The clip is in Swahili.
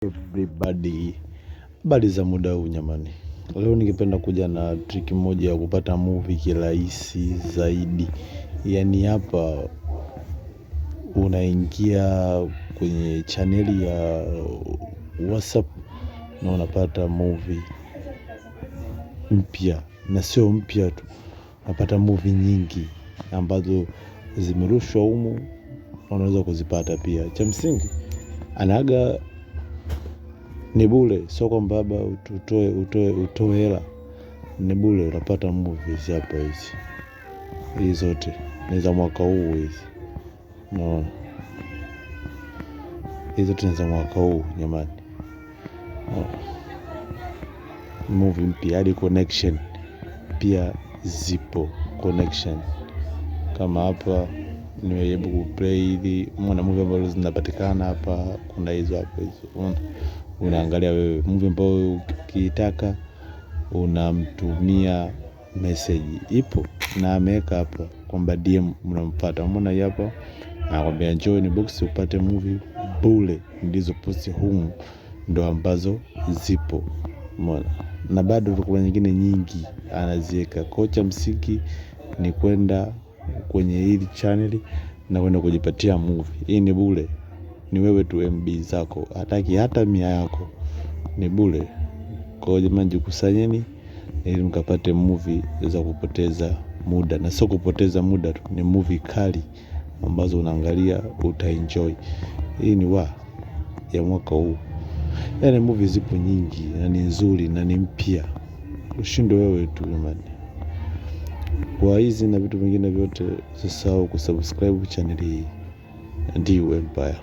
Everybody, habari za muda huu jamani. Leo ningependa kuja na trick moja ya kupata movie kirahisi zaidi. Yaani hapa unaingia kwenye chaneli ya WhatsApp na unapata movie mpya. Na sio mpya tu, unapata movie nyingi ambazo zimerushwa humu unaweza kuzipata pia. Cha msingi anaga ni bure, sio kwamba labda utoe utoe utoe hela, ni bure. Unapata movies hapa hizi hizi zote ni za mwaka huu hizi, unaona hizi zote ni za mwaka huu jamani, movie mpya hadi connection pia zipo connection kama hapa nimejaribu kuplay hivi, umeona movie ambazo zinapatikana hapa, kuna hizo hapo hizo, unaangalia wewe movie ambayo ukiitaka unamtumia message ipo na ameweka hapo kwamba DM mnampata. Umeona hii hapa, anakwambia njoo inbox upate movie bure, ndizo posti humu ndo ambazo zipo. Umeona, na bado kuna nyingine nyingi anaziweka. Kocha msingi ni kwenda kwenye hili channel na kwenda kujipatia movie. Hii ni bure, ni wewe tu MB zako, hataki hata mia yako, ni bure. Kwa hiyo jamani, jikusanyeni ili mkapate movie za kupoteza muda, na sio kupoteza muda tu, ni movie kali ambazo unaangalia utaenjoy. Hii ni wa ya mwaka huu, yaani movie zipo nyingi na ni nzuri na ni mpya, ushinde wewe tu jamani. Kwa hizi na vitu vingine vyote, usisahau kusubscribe channel hii Ndiu Empire.